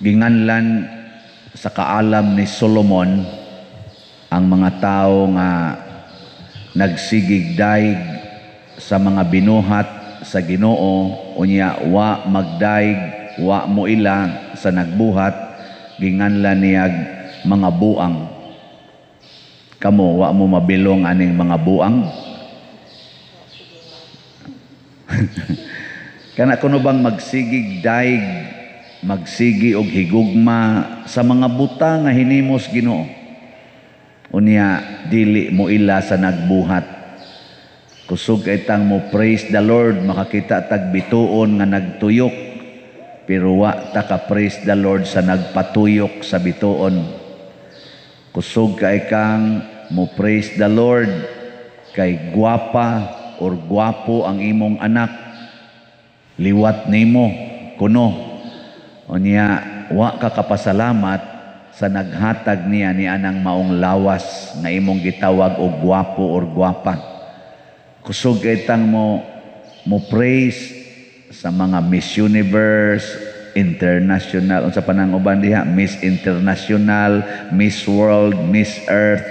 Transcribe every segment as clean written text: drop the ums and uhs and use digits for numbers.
Ginganlan sa kaalam ni Solomon ang mga tao nga nagsigig daig sa mga binuhat sa Ginoo, unya wa magdaig, wa moila sa nagbuhat, ginganlan niyag mga buang. Kamo, wa mo mabilong aning mga buang? Kana kuno bang magsigig daig, magsigi og higugma sa mga buta nga hinimos Ginoo, unya dili mo ila sa nagbuhat. Kusog kay tang mo praise the Lord makakita tag bituon nga nagtuyok, pero wa ta ka praise the Lord sa nagpatuyok sa bituon. Kusog kay kang mo praise the Lord kay gwapa or gwapo ang imong anak, liwat nimo kuno, unya wa ka kapasalamat sa naghatag niya ni anang maong lawas nga imong gitawag og gwapo or gwapa. Kusog kay tang mo praise sa mga Miss Universe International, unsa pa nang uban diha, Miss International, Miss World, Miss Earth.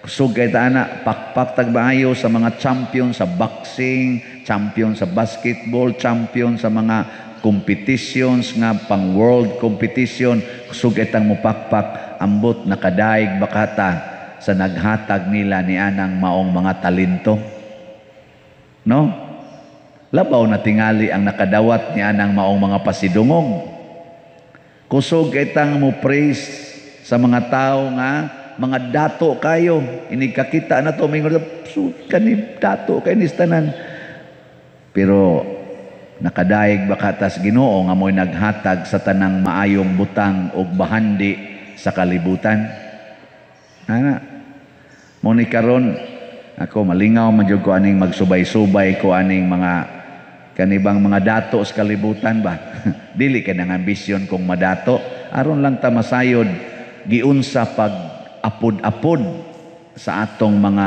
Kusog kay ta ana, pakpak tag maayo sa mga champion sa boxing, champion sa basketball, champion sa mga competitions nga pang world competition. Kusog kay tang mopakpak, ambot nakadaig bakata sa naghatag nila ni anang maong mga talento. No? Labaw na tingali ang nakadawat ni anang maong mga pasidungog. Kusog kay tang mo praise sa mga tao nga mga dato kayo. Inig kakita na to, mingon kani dato kay ni tanan. Pero nakadaig bakatas Ginoo nga mo'y naghatag sa tanang maayong butang og bahandi sa kalibutan. Ana. Mo ni karon ako malingaw man jud ko aning magsubay-subay ko aning mga kanibang mga dato sa kalibutan ba. Dili kay nang ambisyon kong madato, aron lang ta masayod giunsa pag apod-apod sa atong mga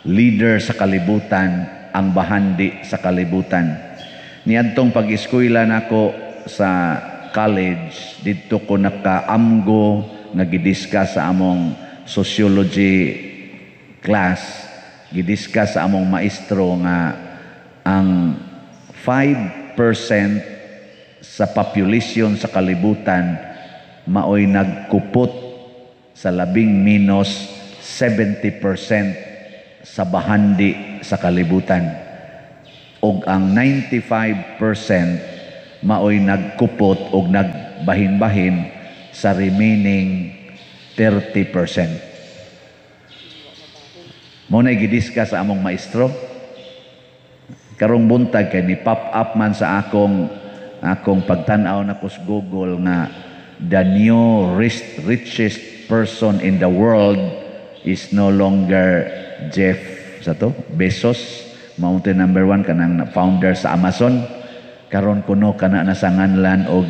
leader sa kalibutan ang bahandi sa kalibutan. Niadtong pag-eskwela nako sa college, didto ko nakaamgo nga gidiscuss sa among sociology class, gidiscuss sa among maestro nga ang 5% sa population sa kalibutan maoy nagkupot sa labing minus 70% sa bahandi sa kalibutan. Og ang 95% maoy nagkupot og nagbahin-bahin sa remaining 30%. Mo na gidiscuss sa among maestro. Karong buntag kay ni pop up man sa akong pagtan-aw nako sa Google nga the new richest person in the world is no longer Jeff sa to Bezos, mountain number 1 kanang founder sa Amazon. Karon kuno kana na sa nganlan og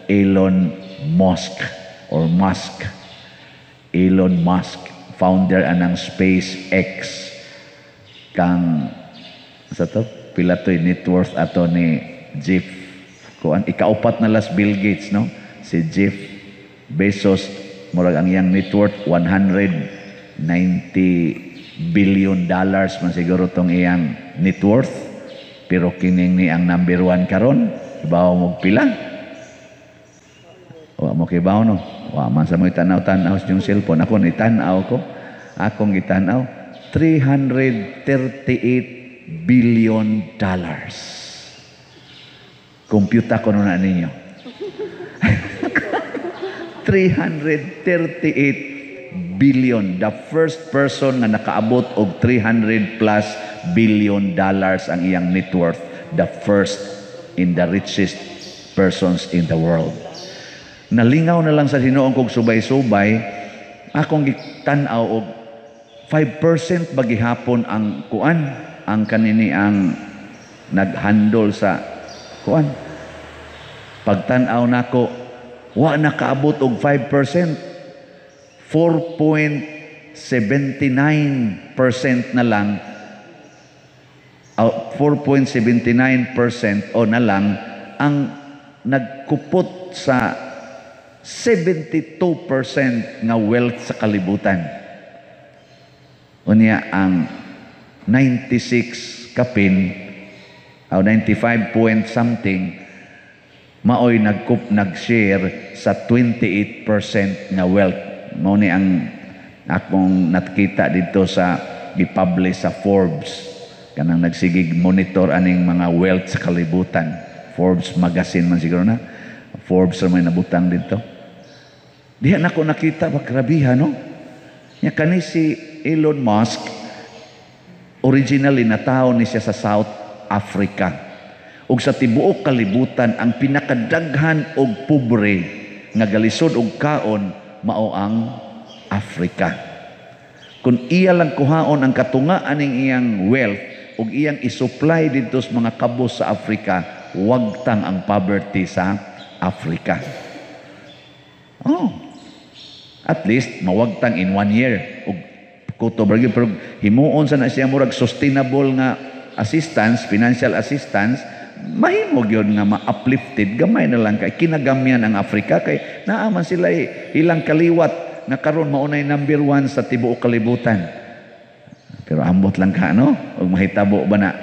Elon Musk or Musk. Elon Musk, founder anang SpaceX, kang sa to pila to'y net worth ato ni Jeff kuan, ikaupat na las Bill Gates, no? Si Jeff Bezos murag ang iyang net worth $190 billion man siguro tong iyang net worth, pero kining ni ang number 1 karon, ibaw mo pila? Wa mo kibaw, no? Wa man sa mo tanaw-tanaw sa inyong cellphone. Ako ni tan-aw ko, akong gitanaw, $338 billion. Kompyuta ko na ninyo. 338 billion. The first person nga nakaabot og 300 plus billion dollars ang iyang net worth. The first in the richest persons in the world. Nalingaw na lang sa hinuon kog subay-subay, akong gitan-aw og 5% bagihapon ang kuan, ang kanini ang naghandle sa kuan. Pagtan-aw nako, wa nakaabot og 5%. 4.79% na lang, 4.79% o na lang ang nagkupot sa 72% nga wealth sa kalibutan. Unya ang 96 kapin o 95 point something maoy nagkup nag-share sa 28% nga wealth. Mao ni ang akong nakita dito sa gipublish sa Forbes, kanang nagsigig monitor aning mga wealth sa kalibutan. Forbes magazine man siguro na. Forbes ra may nabutang dito. Diha nako nakita ba, grabiha, no? Nya kani si Elon Musk, originally natawo ni siya sa South Africa. Ug sa tibuok kalibutan, ang pinakadaghan og pobre nga galisod og kaon mao ang Africa. Kung iya lang kuhaon ang katunga aning iyang wealth ug iyang isupply didto sa mga kabos sa Africa, wagtang ang poverty sa Africa. Oh. At least mawagtang in one year ug kuto ra gyud, pero himuon sa na siya murag sustainable nga assistance, financial assistance, mahimo gyud nga ma-uplifted gamay na lang kay kinagamyan ang Africa, kay naa man sila ilang kaliwat nga karon mao nay number one sa tibuok kalibutan. Pero ambot lang ka, no? Ug mahitabo ba na?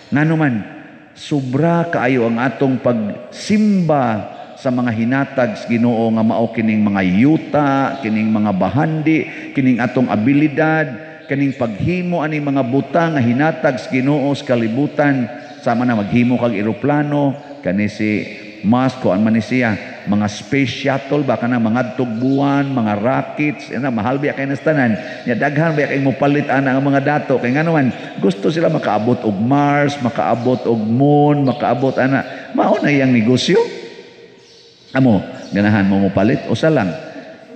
Ngano man sobra kaayo ang atong pagsimba sa mga hinatag sa Ginoo nga mao kining mga yuta, kining mga bahandi, kining atong abilidad, kining paghimo aning mga butang nga hinatag sa Ginoo sa kalibutan. Sama na maghimo kag eroplano, kani si Musk, kuan man ni siya, mga space shuttle ba, kana mga buwan, mga rockets, ana mahal biya kay nas tanan. Nya daghan biya kay mopalit ana ang mga dato, kay ngano man gusto sila makaabot og Mars, makaabot og Moon, makaabot ana. Mao na iyang negosyo. Amo, ganahan mo mopalit usa lang.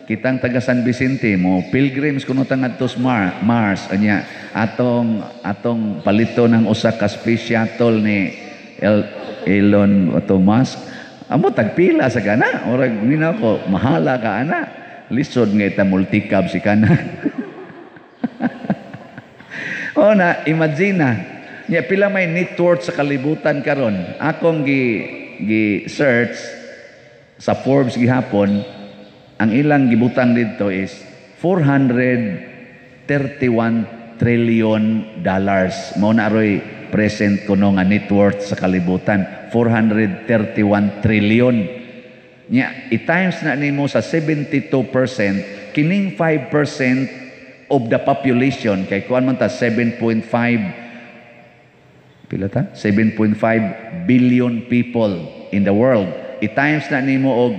Kitang taga San Vicente mo pilgrims kuno ta ngadto sa Mars, anya atong atong palito ng usa ka space shuttle ni Elon ato Musk. Amo tagpila sa kana, orag nina ko mahala ka ana. Lisod nga ita multicab si kana. O na imagine na. Nya pila may net worth sa kalibutan karon? Akong gi gi search sa Forbes gihapon, ang ilang gibutang dito is $431 trillion. Mao na aroy present kuno nga net worth sa kalibutan, 431 trillion. Nya i-times na nimo sa 72%, kining 5% of the population, kay kuan man ta, 7.5, pila ta? 7.5 billion people in the world. I-times na nimo og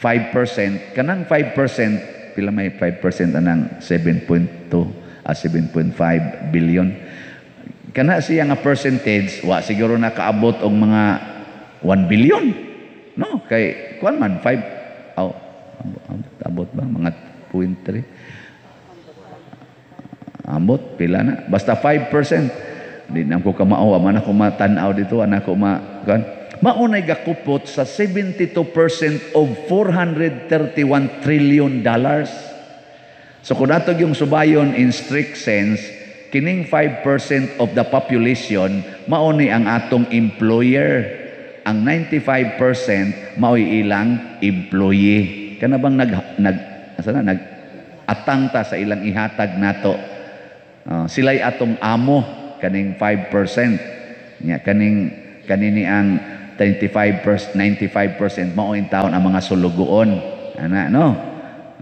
5%, kanang 5%, pila may 5% anang 7.2, 7.5 billion? Kana siya nga percentage, wa siguro nakaabot og mga 1 billion. No, kay kuan man 5, oh, abot ba mga 0.3? Ambot pila na? Basta 5%. Di na ko kamao, man ako matan-aw dito, ana ko ma kuan. Maunay gakupot sa 72% of $431 trillion. So kung ato yung subayon in strict sense, kining 5% of the population mao ni ang atong employer. Ang 95% mao'y ilang employee. Kana bang nag nag asa na nag atang ta sa ilang ihatag nato. Sila'y atong amo, kaning 5%. Nya kaning kanini ang 25%, 95% mao in taon ang mga sulugoon. Ana, no?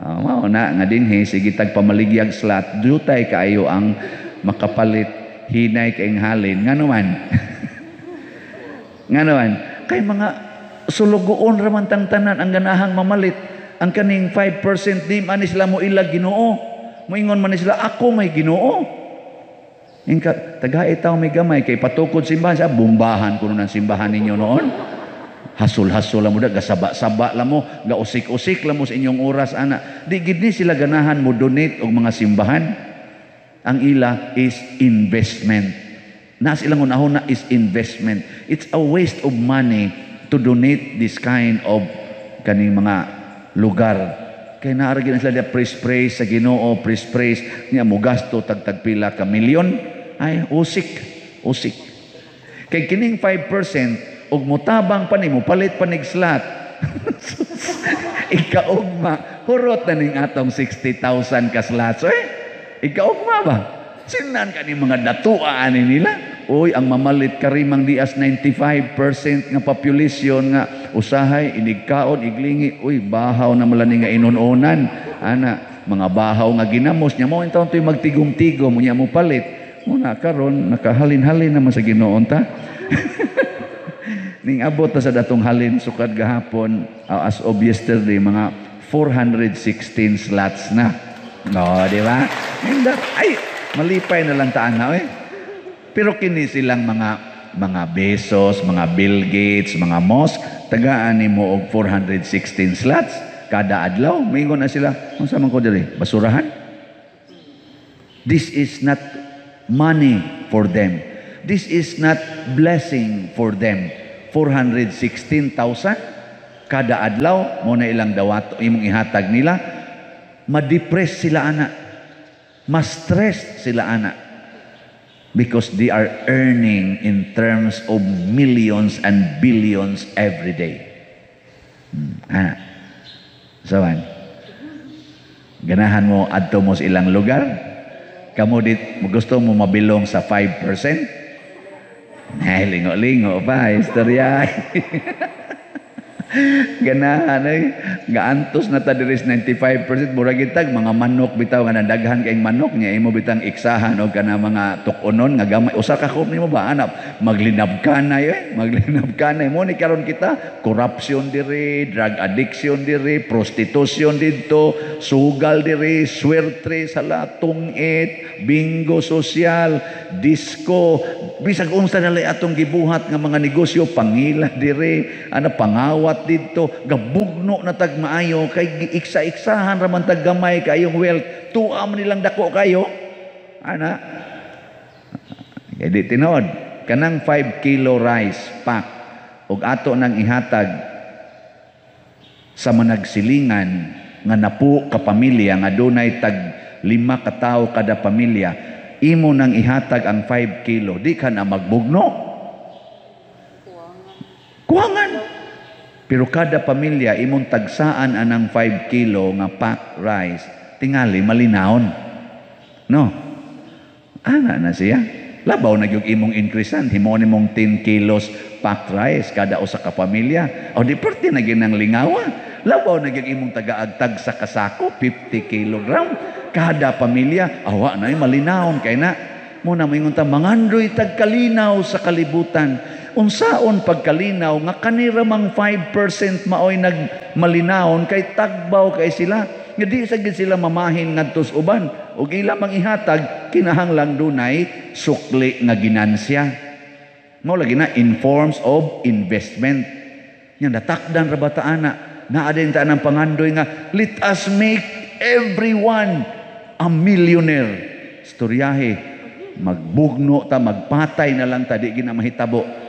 Mao na nga dinhi sige tag pamaligyag slot, dutay kaayo ang makapalit, hinay kay halin. Ngano man? Ngano man? Kay mga sulugoon ra man tang tanan ang ganahang mamalit. Ang kaning 5%, di man ni sila mo ilag Ginoo. Moingon man ni sila, "Ako may Ginoo." Ingka tagae taw may gamay kay patukod simbahan sa bumbahan kuno ng simbahan ninyo noon. Hasol-hasol lang mo da, gasaba-saba lang mo, gausik-usik lang mo sa inyong oras ana. Di gid ni sila ganahan mo donate og mga simbahan. Ang ila is investment. Nas ilang unahon na is investment. It's a waste of money to donate this kind of kaning mga lugar. Kay naa ra gid sila diya, praise praise sa Ginoo, praise praise niya, mo gasto tagtag pila ka milyon. Ay, usik, usik. Kay kining 5% og motabang pa nimo palit pa nig slot. Ikaugma, hurot na ning atong 60,000 ka slots. Eh, ikaugma ba? Sinan ka ni mga datua ani nila. Uy, ang mamalit karimang dias 95% nga population nga usahay inigkaon iglingi, uy, bahaw na mala ni nga inunonan. Ana, mga bahaw nga ginamos nya mo intawon to'y magtigom-tigom unya mo palit. Muna karon nakahalin-halin naman sa Ginoo ta. Ning abot ta sa datong halin sukad gahapon, as of yesterday, mga 416 slots na. No, di ba? Ay, malipay na lang taan na eh. Pero kini silang mga Bezos, mga Bill Gates, mga Musk, tagaan nimo og 416 slots kada adlaw. Mingon na sila, "Unsa man ko diri? Basurahan?" This is not money for them. This is not blessing for them. 416,000 kada adlaw mo na ilang dawat imong ihatag nila, ma-depress sila ana, ma-stress sila ana, because they are earning in terms of millions and billions every day. Ana. So, man, ganahan mo adto mo sa ilang lugar? Kamo dit gusto mo mabilong sa 5%? Ay, lingo-lingo pa, istorya. Ganahan ay gaantos na ta diri sa 95%, murag itag mga manok bitaw nga nadaghan kay manok niya, imo bitang iksahan og kana mga tuk-onon nga gamay, usa ka kup nimo ba anap maglinab kanay eh, maglinab kanay mo ni. Karon kita, corruption diri, drug addiction diri, prostitution didto, sugal diri, swerte sa tungit, bingo social, disco, bisag unsa na atong gibuhat nga mga negosyo, pangila diri ana, pangawat didto, gabugno na tag maayo kay giiksa-iksahan ra man tag gamay kayong wealth, tuwa man nilang dako kayo ana. Kay di tinuod, kanang 5 kilo rice pack ug ato nang ihatag sa managsilingan nga napu ka pamilya nga dunay tag 5 ka tawo kada pamilya, imo nang ihatag ang 5 kilo, di ka na magbugno, kuwangan. Pero kada pamilya imong tagsaan anang 5 kilo nga pack rice, tingali malinawon. No? Ana na siya. Labaw na gyud imong increasean, himo nimong 10 kilos packed rice kada usa ka pamilya. O di perti na gyud ang lingawa. Labaw na gyud imong tagaagtag sa kasako, 50 kilogram kada pamilya. Awa na malinawon kay na. Muna moingon ta, mangandoy tagkalinaw sa kalibutan. Unsaon pagkalinaw nga kanira mang 5% maoy nagmalinawon kay tagbaw kay sila nga di sa gid sila mamahin ngadto sa uban ug ila mang ihatag, kinahanglang dunay sukli nga ginansya. Mao lagi na in forms of investment nya natakdan ra ba ta ana. Naa din ta ng pangandoy nga let us make everyone a millionaire. Istoryahe, magbugno ta, magpatay na lang ta, di gina mahitabo.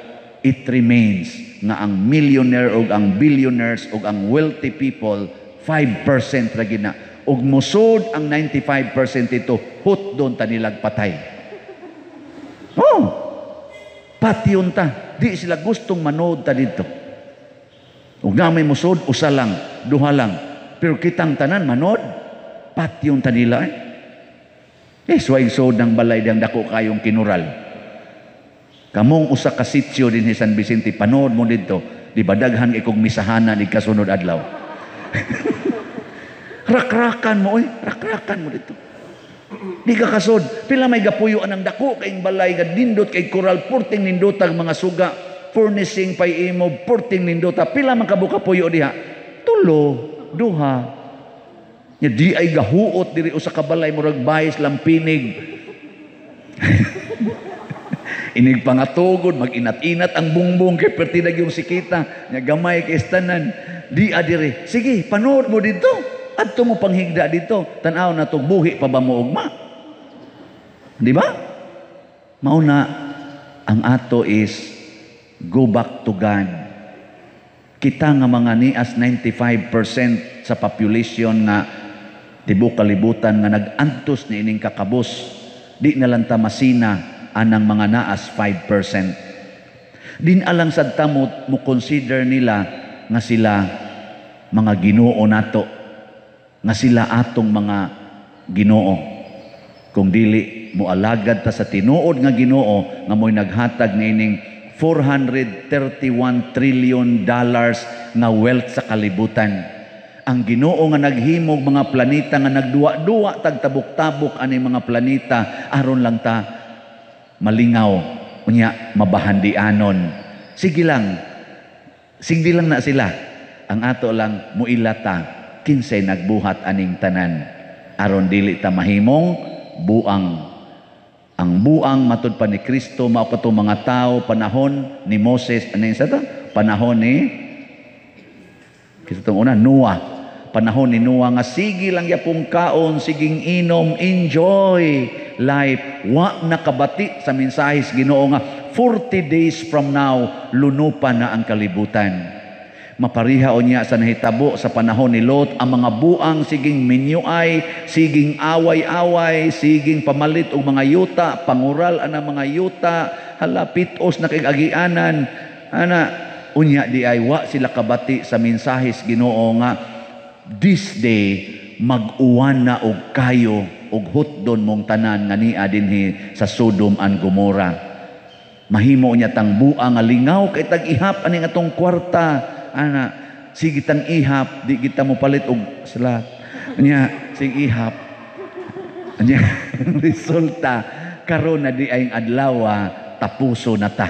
It remains nga ang millionaire ug ang billionaires ug ang wealthy people, 5% ra gina. Ug musod ang 95% ito, hutdon ta nilag patay. Oh, patyon ta. Di sila gustong manood ta dito. Ug na may musod, usa lang, duha lang. Pero kitang tanan manood, patyon ta nila eh. Eh, suway sod ng balay diyang dako kayong kinural. Kamong usa ka sitio din San Vicente, panood mo dito, di ba daghan kay kog misahanan ikasunod adlaw. Rakrakan mo, oy, rakrakan mo dito. Di ka kasod. Pila may gapuyo anang dako kayong balay nga nindot kay koral, purting nindotag mga suga, furnishing pay imo, purting nindota. Pila man kabuka puyo diha? Tulo, duha. Nya di ay gahuot diri usa ka balay, murag bayis lampinig. Inig pangatugod, mag-inat-inat ang bungbong kay perti na yung sikita. Nya gamay kay istanan. Di adire. Sige, panood mo dito. Adto mo panghigda dito. Tan-aw na to, buhi pa ba mo ugma? Di ba? Mauna, ang ato is go back to God. Kita nga mga nias 95% sa population nga tibuok kalibutan nga nag-antos ni ining kakabos, di na lang ta masina anang mga naas 5%. Din alang sad ta mo consider nila nga sila Mga Ginoo nato nga sila atong mga Ginoo. Kung dili moalagad ta sa tinuod nga Ginoo nga mo'y naghatag niining $431 trillion nga wealth sa kalibutan. Ang Ginoo nga naghimog mga planeta nga nagduwa-duwa tagtabok-tabok ani mga planeta aron lang ta malingaw, unya mabahandianon. Sige lang. Sige lang na sila. Ang ato lang, muila ta kinsay nagbuhat aning tanan aron dili ta mahimong buang. Ang buang, matud pa ni Kristo, mao kato mga tao panahon ni Moses, ano yung sa to? Panahon ni kita tong una, Noah. Panahon ni Noah nga sige lang yapong kaon, siging inom, enjoy life. Wa nakabati sa mensahe sa Ginoo nga 40 days from now lunupan na ang kalibutan. Mapariha unya sa nahitabo sa panahon ni Lot, ang mga buang siging minyuay, siging away-away, siging pamalit og mga yuta, pangural ana mga yuta, hala, pitos na kay agianan ana. Unya di ay wa sila kabati sa mensahe sa Ginoo nga this day mag-uwan na og kayo og hutdon mong tanan nga nia dinhi sa Sodom and Gomorrah. Mahimo niya tang buang nga lingaw kay tag ihap aning atong kwarta ana, sige tang ihap, di kita mo palit og slot nya, sige ihap nya. Resulta karon na di ay adlaw, tapuso na ta.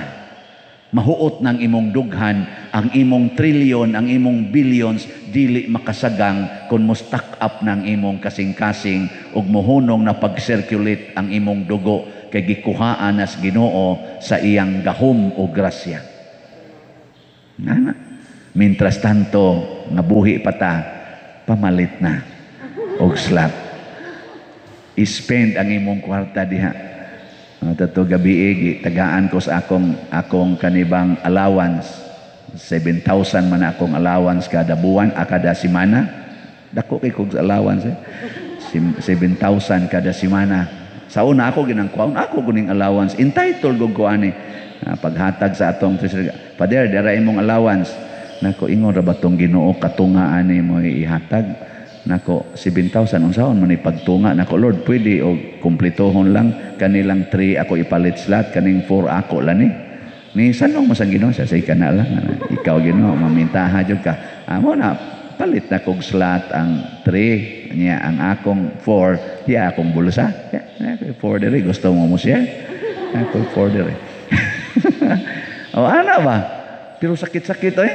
Mahuot ng imong dughan, ang imong trilyon, ang imong billions, dili makasagang kung mo stack up ng imong kasing-kasing ug mohunong na pag-circulate ang imong dugo kay gikuhaan nas Ginoo sa iyang gahom o grasya. Nana. Mientras tanto, nga buhi pa ta, pamalit na og slot. I-spend ang imong kwarta diha. Tato gabi eh, tagaan ko sa akong kanibang allowance. 7,000 man akong allowance kada buwan, kada semana. Dako kay kog allowance eh. 7,000 kada semana. Sa una ako ginang kuhaon, ako guning allowance. Entitled gud ko ani. Paghatag sa atong treasurer, "Father, dara imong allowance." Nako, ingon ra ba tong Ginoo katunga ani mo ihatag? Nako, 7,000 unsaon man ipagtunga nako, Lord? Pwede og kumpletohon lang kanilang 3 ako ipalit slot, kaning 4 ako lang ni. Ni sanong mo sa Ginoo sa say kana lang. Ikaw, Ginoo, mamintaha jud ka. Amo na palit na kog slot ang 3 niya, ang akong 4 diya akong bulsa. Ya, 4 diri, gusto mo mo siya? Ako 4 diri. O ana ba? Pero sakit-sakit eh.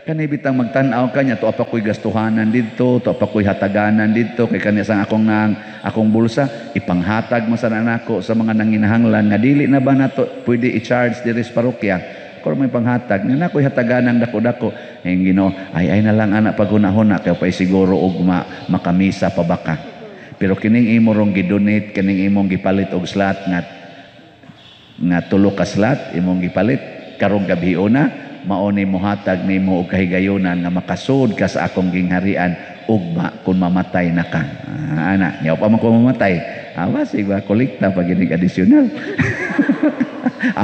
Kani bitang magtan-aw ka niya, to pa ko'y gastuhanan didto, to pa ko'y hataganan didto, kay kani sa akong nang akong bulsa, ipanghatag mo sa nako sa mga nanginahanglan nga dili na ba nato pwede i-charge diri sa parokya. Kung may panghatag, nga nako'y hataganan dako-dako. Eh, Ginoo, ay ay na lang anak paghunahuna, kay pa'y siguro ugma makamisa pa baka. Pero kining imo rong gidonate, kining imong gipalit og slot nga tulo ka slot imong gipalit karong gabi una, mao ni mohatag nimo og kahigayunan nga makasud ka sa akong gingharian ugma kung mamatay na ka. Ana, nyaw pa man ko mamatay. Basig ba kolekta pa ginig additional.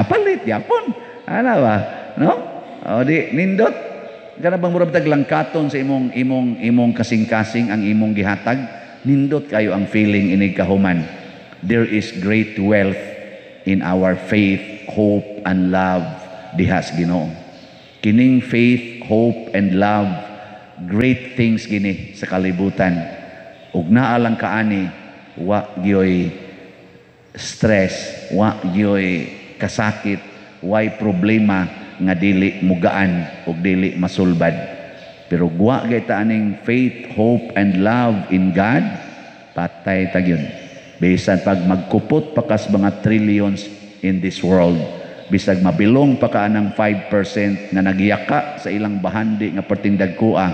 Palit yapon. Ana ba? No? O di nindot. Kana bang murag tag langkaton sa imong kasing-kasing ang imong gihatag? Nindot kayo ang feeling inig kahuman. There is great wealth in our faith, hope, and love diha sa Ginoo. Kining faith, hope, and love, great things gini sa kalibutan. Ug naa lang kaani, wa gyoy stress, wa gyoy kasakit, way problema nga dili mugaan ug dili masulbad. Pero guwa gay ta aning faith, hope, and love in God, patay ta gyud. Bisan pag magkupot pa kas mga trillions in this world, bisag mabilong pa ka anang 5% nga nagyaka sa ilang bahandi nga perting dagkoa,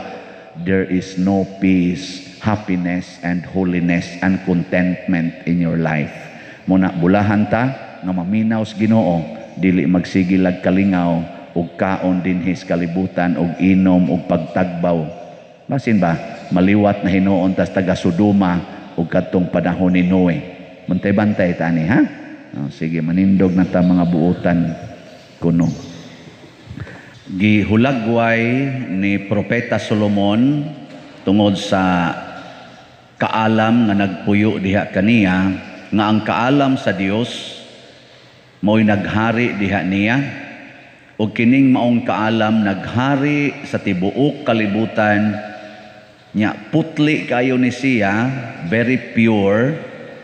there is no peace, happiness, and holiness and contentment in your life. Muna bulahan ta nga maminaw sa Ginoo, dili magsigilag kalingaw ug kaon dinhi sa kalibutan ug inom ug pagtagbaw. Basin ba maliwat na hinuon tas taga Sodoma ug kadtong panahon ni Noe. Bantay-bantay ta ani ha. Oh, sige, manindog na ta mga buutan kuno. Gihulagway ni Propeta Solomon tungod sa kaalam nga nagpuyo diha kaniya, nga ang kaalam sa Dios mo'y naghari diha niya, ug kining maong kaalam naghari sa tibuok kalibutan nya. Putli kayo ni siya, very pure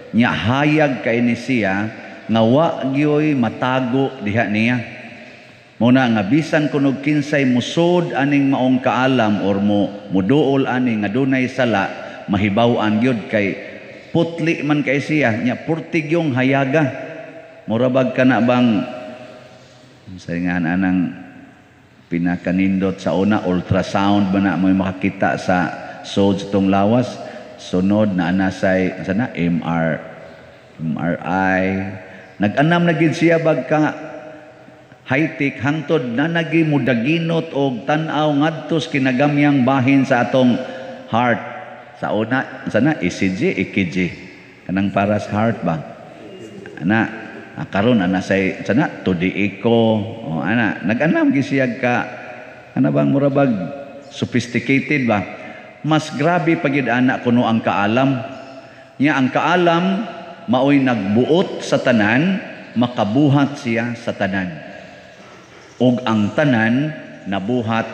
nya, hayag kay ni siya nga wa gyoy matago diha niya. Mao na nga bisan kunog kinsay musod aning maong kaalam or mo muduol ani nga dunay sala, mahibaw-an gyud kay putli man kay siya nya, purtig yung hayaga. Mura bag kana bang sa nga anang pinakanindot sa una, ultrasound ba na mo makakita sa sod sa tong lawas. Sunod na ana say sana MR, MRI. Nag-anam na gid siya bag ka high-tech hangtod na nagi mudaginot og tan-aw ngadto sa kinagamyang bahin sa atong heart. Sa una sana ECG, EKG, kanang para sa heart ba ana. Karon ana say sana 2D echo o ana. Nag-anam gyud siya ka ana bang mura bag sophisticated ba. Mas grabe pa gyud ana kuno ang kaalam nya. Ang kaalam maoy nagbuot sa tanan, makabuhat siya sa tanan, ug ang tanan nabuhat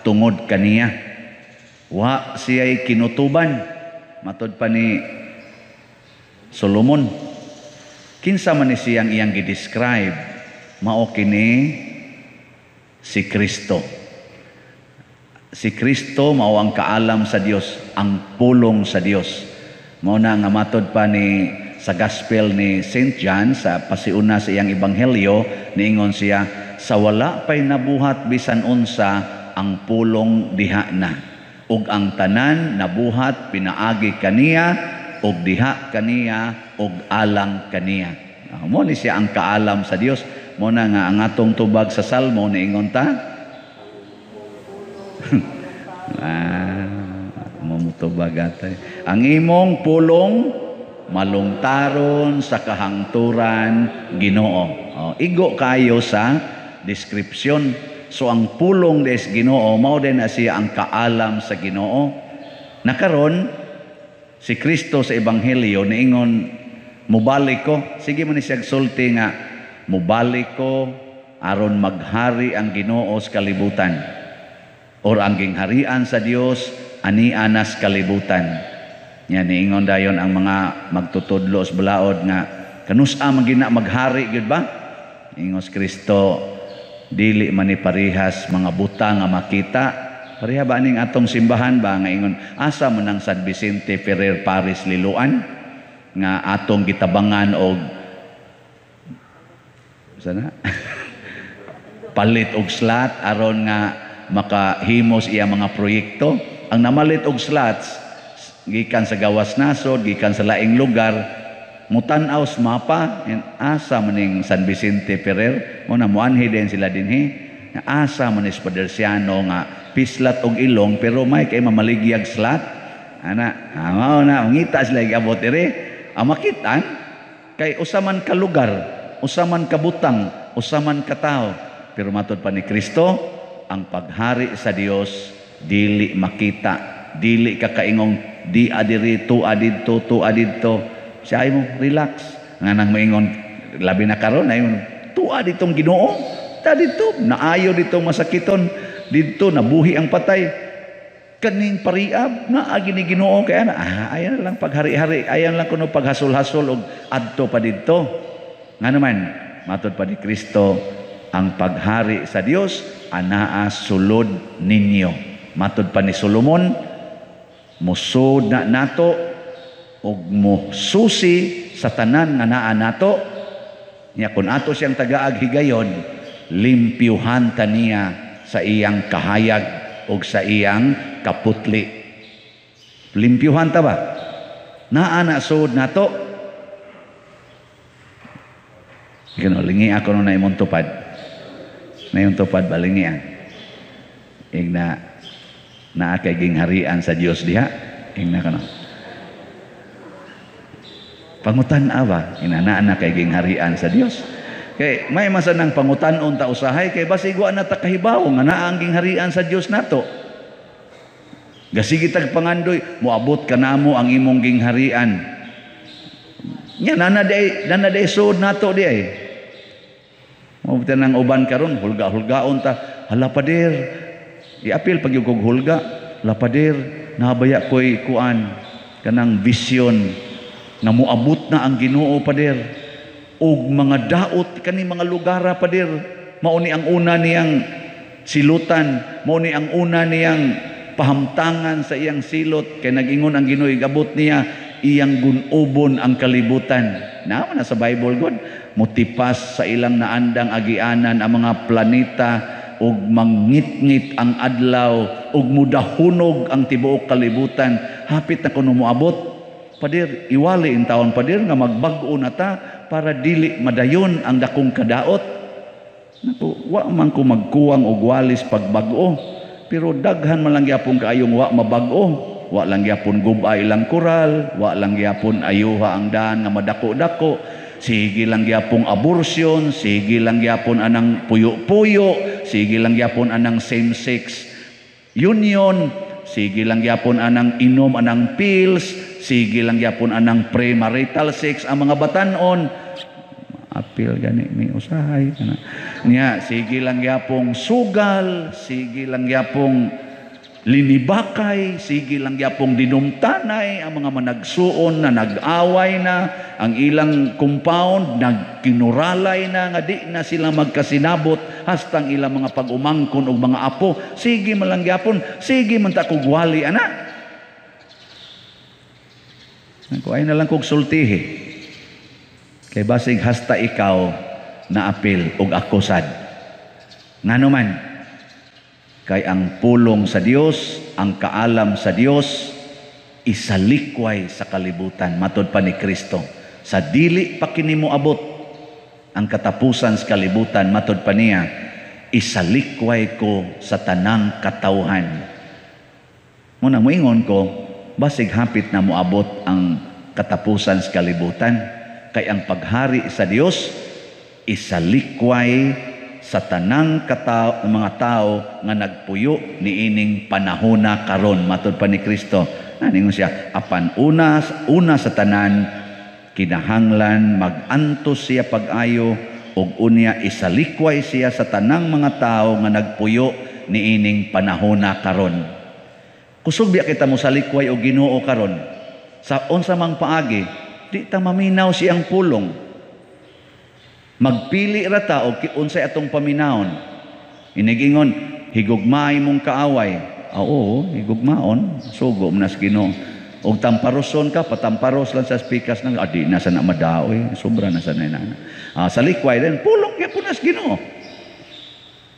tungod kaniya. Wa siya'y kinutuban. Matod pa ni Solomon, kinsa man ni siyang iyang gi-describe? Mao kini si Kristo. Si Kristo mao ang kaalam sa Dios, ang pulong sa Dios. Mao na nga matod pa ni sa Gospel ni St. John, sa pasiuna sa iyang ebanghelyo, niingon siya, sa wala pay nabuhat bisan unsa, ang pulong diha na, ug ang tanan nabuhat pinaagi kaniya ug diha kaniya ug alang kaniya. Mo ni siya ang kaalam sa Dios. Mo na nga ang atong tubag sa Salmo, niingon ta, mo mutubag atay. Ang imong pulong malungtaron sa kahangturan, Ginoo. Oh, igo kayo sa description. So ang pulong des Ginoo mao din na siya ang kaalam sa Ginoo. Nakaron si Kristo sa ebanghelyo niingon, mubalik ko. Sige mo ni siya sulti nga mubalik ko aron maghari ang Ginoo sa kalibutan, or ang gingharian sa Dios ani anas kalibutan. Nya niingon dayon ang mga magtutudlo sa balaod nga kanus-a man gina maghari gyud ba? Ingos Kristo, dili man ni parehas mga butang nga makita. Pareha ba ning atong simbahan ba nga ingon asa man ang San Vicente Ferrer Paris Liloan nga atong gitabangan og sana palit og slot aron nga makahimos iya mga proyekto. Ang namalit og slots gikan sa gawas nasod, gikan sa laing lugar, mutan-aw sa mapa, asa maning San Vicente Ferrer, mo na muanhi din sila dinhi. Asa man is Paderciano nga pislat og ilong pero may kay mamaligyag slot. Ana, mao na ngita sila giabot diri. Ang makitaan kay usa man ka lugar, usa man ka butang, usa man ka tawo. Pero matod pa ni Kristo, ang paghari sa Dios dili makita, dili ka kaingong di adiri, tua didto, tua didto. Siya ay mo relax. Nga nang moingon labi na karon ay tua ditong Ginoo, ta didto naayo dito masakiton, didto nabuhi ang patay. Kaning pariab naa gini Ginoo kay ana, ayan lang paghari-hari, ayan lang kuno paghasol-hasol og adto pa didto. Nga naman matod pa ni Kristo, ang paghari sa Dios anaa sulod ninyo. Matod pa ni Solomon, musod na nato og mususi sa tanan nga naa nato. Nya kun ato siyang tagaag higayon, limpyuhan ta niya sa iyang kahayag og sa iyang kaputli. Limpyuhan ta ba? Naa na sud nato. Kano lingi ako no na imong tupad. Na imong tupad ba lingi ang. Igna naa kay gingharian sa Dios diha. Ingna kano. Pangutan-a ba? Ina naa na kay gingharian sa Dios. Kay may masa nang pangutan-on ta usahay kay basig wa na ta kahibaw nga naa ang gingharian sa Dios nato. Gasigi tag pangandoy, moabot kanamo ang imong gingharian. Nya nana day sud nato di ay. Mao nang uban karon hulga-hulgaon ta, hala pader. Iapil pag kog hulga, hala pader, nabaya koy kuan kanang vision nga moabot na ang Ginoo, pader, og mga daot kani mga lugara, pader, mao ni ang una niyang silutan, mao ni ang una niyang pahamtangan sa iyang silot, kay nag-ingon ang Ginoo, igabot niya iyang gunubon ang kalibutan. Naa na sa Bible god, motipas sa ilang naandang agianan ang mga planeta ug mangitngit ang adlaw ug mudahunog ang tibuok kalibutan. Hapit na kuno moabot, pader. Iwali in taon, pader, nga magbag-o na ta para dili madayon ang dakong kadaot. Naku, wa man ko magkuwang og walis pagbag-o, pero daghan man lang gyapon kaayong wa mabag-o. Wa lang gyapon gub-a ilang koral, wa lang gyapon ayuha ang daan nga madako-dako, sige lang gyapon abortion, sige lang gyapon anang puyo-puyo, sige lang gyapon anang same-sex union, sige lang gyapon anang inom anang pills, sige lang gyapon anang premarital sex ang mga batanon. Apil gani mi usahay kana. Nya sige lang gyapong sugal, sige lang gyapong linibakay, sige lang gyapong dinumtanay ang mga managsuon na nag-away na ang ilang compound, nagkinuralay na nga di na sila magkasinabot hastang ilang mga pag-umangkon og mga apo. Sige man lang gyapon, sige man ta kog wali ana. Ako ay na lang kog sultihi. Kay basig hasta ikaw na apil og ako sad. Ngano man, kay ang pulong sa Dios, ang kaalam sa Dios, isalikway sa kalibutan, matod pa ni Kristo. Sa dili pa kini moabot ang katapusan sa kalibutan, matod pa niya, isalikway ko sa tanang katawhan. Muna moingon ko, basig hapit na moabot ang katapusan sa kalibutan, kay ang paghari sa Dios isalikway sa tanang mga tao nga nagpuyo niining panahona karon, matod pa ni Kristo. Naningon siya, apan una una sa tanan kinahanglan magantos siya pag-ayo ug unya isalikway siya sa tanang mga tao nga nagpuyo niining panahona karon. Kusog biya kita mosalikway og Ginoo karon sa unsa mang paagi, di ta maminaw siyang pulong. Magpili ra ta og unsay atong paminawon. Inigingon, higugmaay mong kaaway. Ah, oo, higugmaon, sugo man sa Ginoo. Og tamparoson ka, patamparos lang sa pikas nang adi na sa na madaoy, sobra na sa na. Ah, sa likway din, pulong gyapon na sa Ginoo.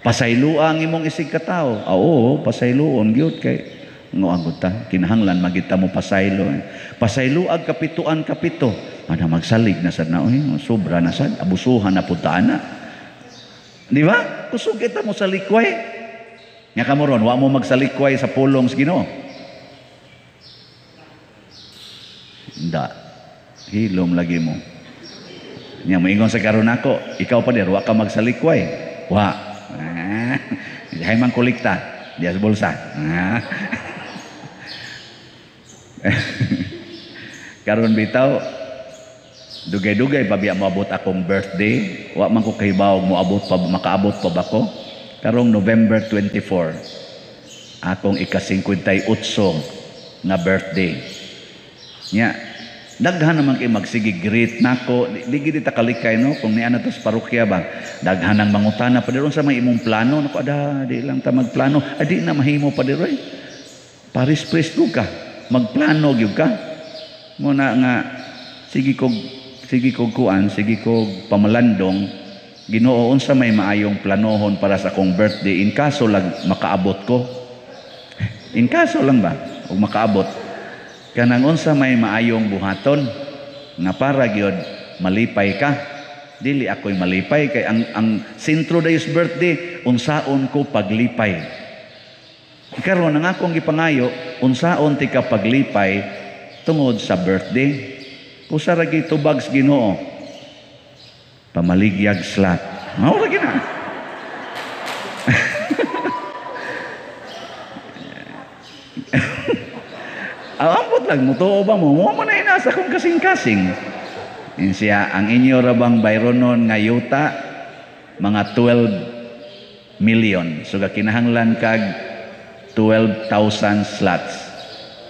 Pasayloa ang imong isig katawo. Ah, oo, pasayloon gyud kay ngoagod ta, kinahanglan magita mo pasaylo. Pasayloag kapituan kapito. Ana magsalig na sad na, oy, sobra na sad, abusuhan na pud ta ana. Di ba? Kusog kita mo sa likway. Nya kamo ron, wa mo magsalikway sa pulong sa Ginoo. Nda. Hilom lagi mo. Nya moingon sa karon nako, ikaw pa dir, wa ka magsalikway. Wa. Ah, hay man kolekta diya sa bulsa. Ah. Karon bitaw dugay-dugay pa biya moabot akong birthday, wa man ko kahibaw moabot pa, makaabot pa ba ko. Karong November 24 akong ika-58 nga birthday. Nya daghan naman kay magsige greet nako, di gid ta kalikay no kung niana to sa parokya ba. Daghan ang mangutana pa sa may imong plano nako, ada di lang ta magplano, adi na mahimo pa diroy. Paris priest ka, magplano gyud ka. Muna nga sige kog kuan, sige kog pamalandong, Ginoo unsa may maayong planohon para sa akong birthday in kaso lang makaabot ko. In kaso lang ba og makaabot. Kanang unsa may maayong buhaton nga para gyud malipay ka. Dili ako'y malipay kay ang sentro dayos birthday unsaon ko paglipay. Karon ang akong gipangayo unsaon ti ka paglipay tungod sa birthday. Usa ra gitubag sa Ginoo. Pamaligyag slot. Mao ra gina. Ambot lang, mutuo ba mo? Mo man na inasa kong kasing-kasing. Insiya, ang inyo ra bang bayronon nga yuta, mga 12 million. So kinahanglan kag 12,000 slots.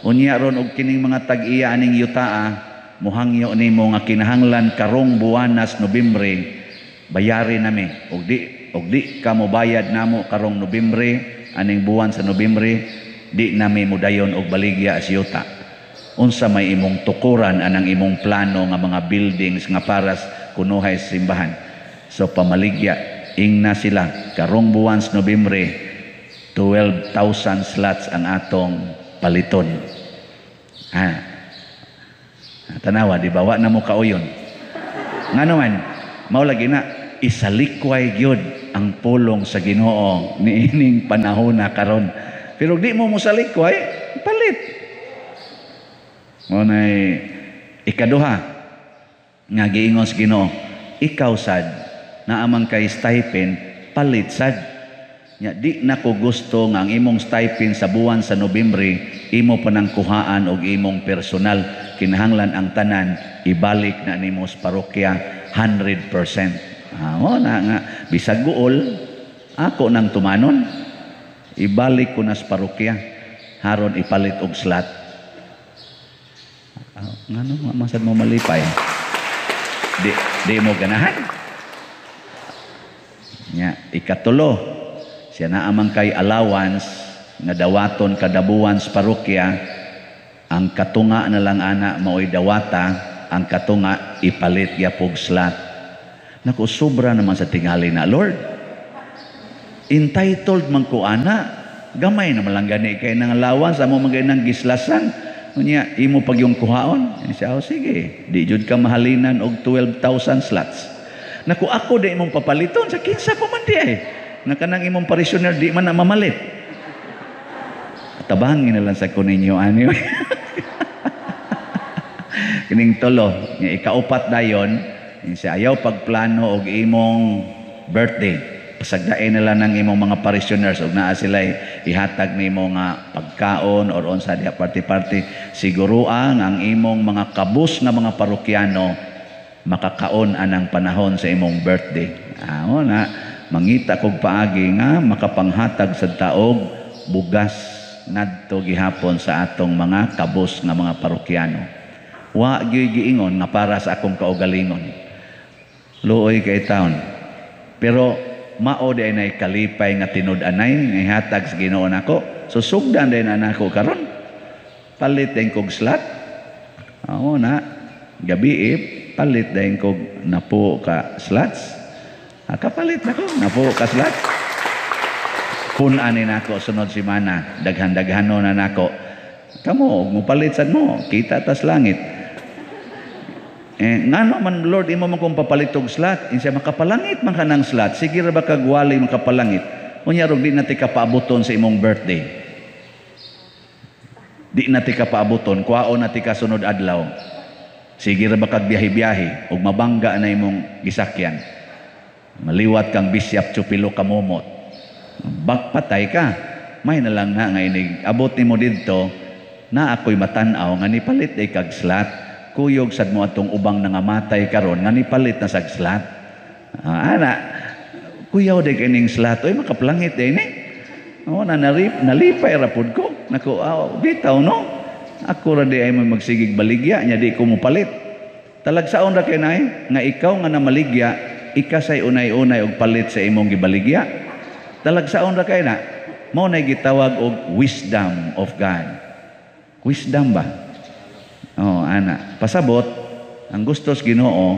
Unya ron og kining mga tag-iya aning yutaa, muhangyo nimo nga kinahanglan karong buwanas Nobyembre bayari nami. Og di ka mobayad namo karong Nobyembre, aning buwan sa Nobyembre, di nami modayon og baligya sa yuta. Unsa may imong tukuran anang imong plano nga mga buildings nga paras kunuhay sa simbahan. So pamaligya, ingna sila karong buwan sa Nobyembre, 12,000 slots ang atong paliton. Ha. Tanawa, di ba? Wa na mo kauyon. Nga naman, mao lagi na, isalikway gyud ang pulong sa Ginoo niining panahon na karon. Pero di mo mosalikway, palit. Mao nay ikaduha nga giingon sa Ginoo, ikaw sad naamang kay stipend, palit sad. Nya di na ko gusto nga ang imong stipend sa buwan sa Nobyembre imo pa nang kuhaan og imong personal. Kinahanglan ang tanan ibalik na nimo sa parokya 100%. Mo na nga bisag guol ako nang tumanon, ibalik ko na sa parokya haron ipalit og slot. Ngano masad mo malipay? Di mo ganahan. Nya ikatulo, siya na amang kay allowance nga dawaton kada buwan sa parokya, ang katunga na lang ana maoy dawata, ang katunga ipalit gyapog slot. Naku, sobra naman sa tingali na, Lord. Entitled man ko ana, gamay naman lang gani kay nang allowance, amo man gani nang gislasan. Unya, imo pag yung kuhaon. Siya, oh, sige, di jud ka mahalinan og 12,000 slots. Naku, ako di imong papaliton, sa kinsa pa man di ay. Nga kanang imong parishioner di man na mamalit. Tabangin na lang sa ko ninyo ani. Kining tulo, nga ikaupat dayon, siya ayaw pagplano og imong birthday. Pasagdain na lang ng imong mga parishioners og naa sila ihatag nimo nga pagkaon or unsa diha party-party. Siguro ang imong mga kabus nga mga parokyano makakaon anang panahon sa imong birthday. Mo na mangita kog paagi nga makapanghatag sa taog bugas ngadto gihapon sa atong mga kabus nga mga parokyano. Wa gyud giingon nga para sa akong kaugalingon. Luoy kay taon. Pero mao di ay kalipay nga tinud-anay nga ihatag sa Ginoo nako. So sugdan din na nako karon. Palit din kog slot. Mao na gabi palit din kog napo ka slots. Kapalit nako napo ka slot. Pun-anin nako sunod semana, daghan-daghano na nako. Kamo mopalit sad mo, kita tas langit. Ngano man Lord imo man kong papalit og slot, insa makapalangit man kanang slot, sige ra ba kag wali makapalangit. Unya rog di na ti ka paabuton sa imong birthday. Di na ti ka paabuton, kuwaon na ti ka sunod adlaw. Sige ra ba kag biyahe-biyahe ug mabangga na imong gisakyan. Maliwat kang bisyap chupilo kamumot. Bakpatay ka. May na lang na nga inig abot nimo didto na ako'y matan-aw nga nipalit ay kag slot. Kuyog sad mo atong ubang nangamatay karon nga nipalit na sag slot. Ana, kuyaw day kining slot oy makaplangit day ni. Oh, na nalipay ra pud ko. Nako, bitaw no. Ako ra di ay magsigig baligya nya di ko mopalit. Talagsaon ra kay nay nga ikaw nga namaligya ikasay unay-unay og palit sa imong gibaligya. Talagsaon ra kay na. Mao nay gitawag og wisdom of God. Wisdom ba? Oh, ana. Pasabot ang gustos Ginoo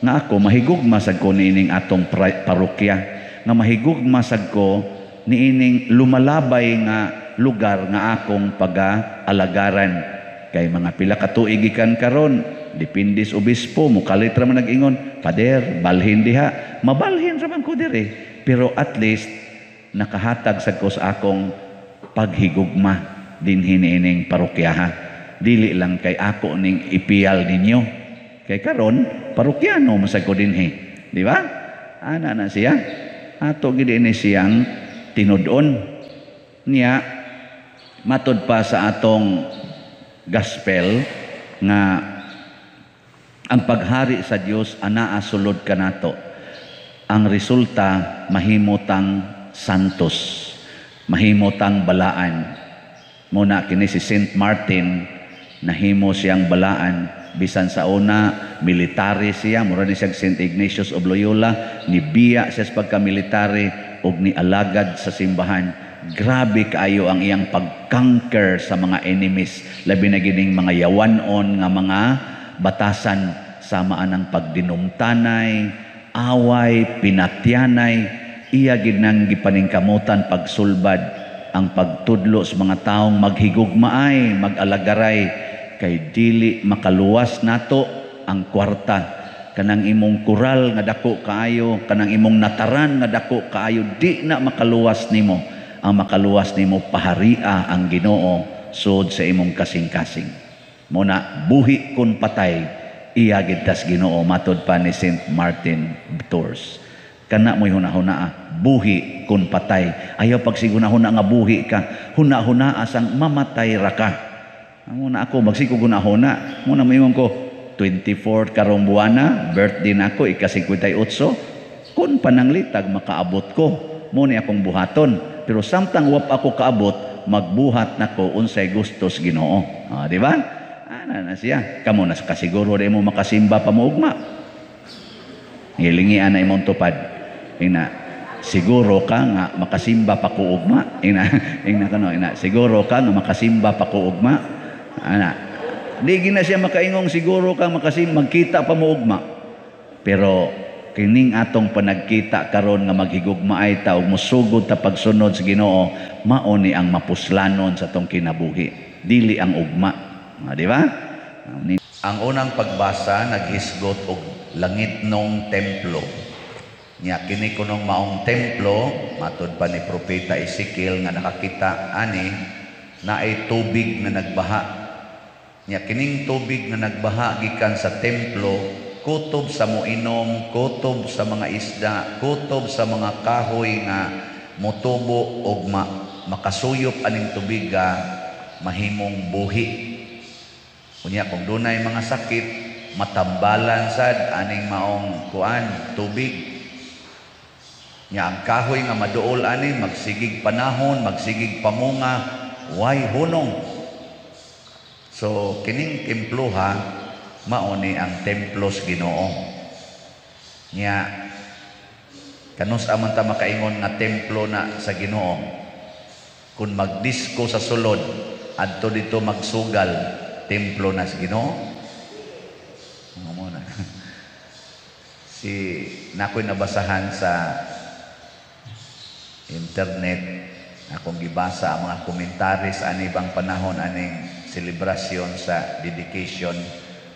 nga ako mahigugma sad ko niining atong parokya, nga mahigugma sad ko niining lumalabay nga lugar nga akong pag-alagaran. Kay mga pila ka tuig gikan karon, depende sa obispo, mukalit ra man nag-ingon, Pader, balhin diha. Mabalhin ra man ko diri. Pero at least nakahatag sad ko sa akong paghigugma dinhi niining parokyaha. Dili lang kay ako ning ipiyal ninyo. Kay karon parokyano man sad ko dinhi. Di ba? Ana na siya. Ato gid ini siyang tinud-on. Niya matud pa sa atong gospel nga ang paghari sa Dios anaa sulod kanato. Ang resulta, mahimotang santos, mahimotang balaan. Muna kini si Saint Martin, nahimo siyang balaan bisan sa una military siya, mura ni siya Saint Ignatius of Loyola, nibiya siya sa pagka-military ug nialagad sa simbahan. Grabe kaayo ang iyang pag-conquer sa mga enemies, labi na gining mga yawanon nga mga batasan, sama anang pagdinumtanay, away, pinatyanay. Iya gid nang gipaningkamutan pagsulbad ang pagtudlo sa mga taong maghigugmaay, mag-alagaray, kay dili makaluwas nato ang kwarta. Kanang imong koral nga dako kaayo, kanang imong nataran nga dako kaayo, di na makaluwas nimo. Ang makaluwas nimo, paharia ang Ginoo sud sa imong kasing-kasing. Muna buhi kun patay, iya gid tas Ginoo, matod pa ni Saint Martin Tours. Kana mo'y hunahuna, buhi kun patay. Ayaw pagsiguna-huna nga buhi ka, huna-huna asang mamatay ra ka. Muna ako magsigo hunahuna, muna moingon ko 24 karong buwana, birthday nako ika-58. Kun pananglitag makaabot ko, mo ni akong buhaton. Pero samtang wap ako kaabot, magbuhat nako unsay gustos Ginoo. Ah, di ba? Ana na siya. Kamo na kasiguro di mo makasimba pa mo ugma. Hilingian na imong tupad. Ina, siguro ka nga makasimba pa ko ugma. Ina, ina kano, ina, siguro ka nga makasimba pa ko ugma. Ana. Di gina siya makaingong siguro ka makasimba, magkita pa mo ugma. Pero kining atong panagkita karon nga maghigugmaay ta ug mosugod ta pagsunod sa Ginoo, mao ni ang mapuslanon sa atong kinabuhi, dili ang ugma. Ah, di ba? Ang unang pagbasa naghisgot og langitnong templo. Nya kini kunong maong templo, matud pa ni propeta Ezekiel nga nakakita ani, naay tubig nga nagbaha. Nya kining tubig nga nagbaha gikan sa templo, kutob sa moinom, kutob sa mga isda, kutob sa mga kahoy nga motubo og makasuyop aning tubiga, mahimong buhi. Unya kung dunay mga sakit, matambalan sad aning maong kuan tubig. Nya ang kahoy nga maduol ani magsigig panahon, magsigig pamunga, way hunong. So kining temploha mao ni ang templo sa Ginoo. Nya kanus aman ta makaingon nga templo na sa Ginoo? Kung magdisko sa sulod, adto dito magsugal, templo na sa Ginoo? Ano mo na? Si nakoy nabasahan sa internet, akong gibasa ang mga komentaris ani bang panahon aning selebrasyon sa dedication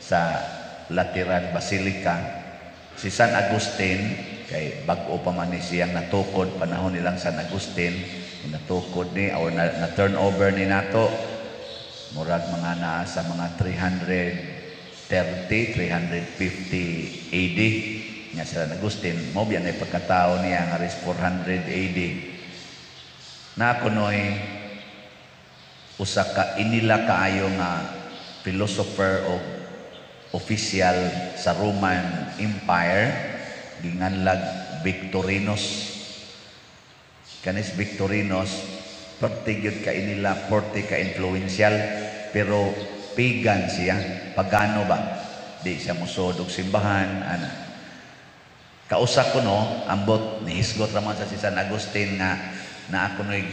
sa Lateran Basilica. Si San Agustin, kay bag-o pa man ni siyang natukod, panahon nilang San Agustin natukod ni or na turnover ni nato, murag mga naa sa mga 330 350 AD nga si San Agustin mo biya na pagkatao niya nga ris 400 AD na kunoy usa ka inila kaayo nga philosopher o official sa Roman Empire, ginganlag Victorinus. Kanis Victorinus, perti gyud ka inila, perti ka influential, pero pagan siya, pagano ba, di siya mosod og simbahan ana. Kausa ko no, ambot nihisgot raman sa si San Agustin nga na ako noy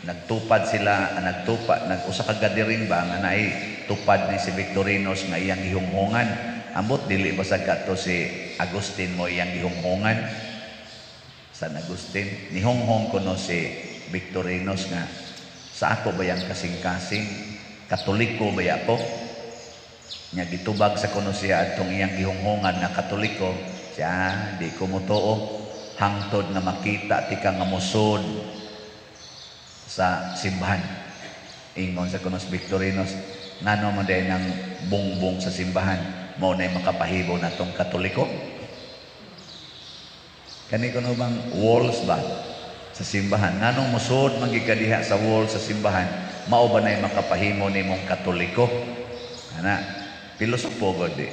nagtupad sila, nagtupa, nag-usa ka gathering ba nga naay tupad ni si Victorinus nga iyang gihunghungan. Ambot dili ba sa kato si Agustin mo iyang gihunghungan? San Agustin nihunghong kuno si Victorinus nga sa ako ba yang kasing-kasing, Katoliko ba ako? Nya gitubag sa kuno siya atong iyang gihunghungan nga Katoliko siya, di ko motuo hangtod nga makita tika nga mosod sa simbahan. Ingon sa kunos Victorinos, ngano man day ng bungbong sa simbahan, mao nay makapahibo natong Katoliko. Kani kuno bang walls ba sa simbahan? Nganong musuod man gyud ka diha sa wall sa simbahan, mao ba nay makapahimo nimong Katoliko? Ana, pilosopo gud di.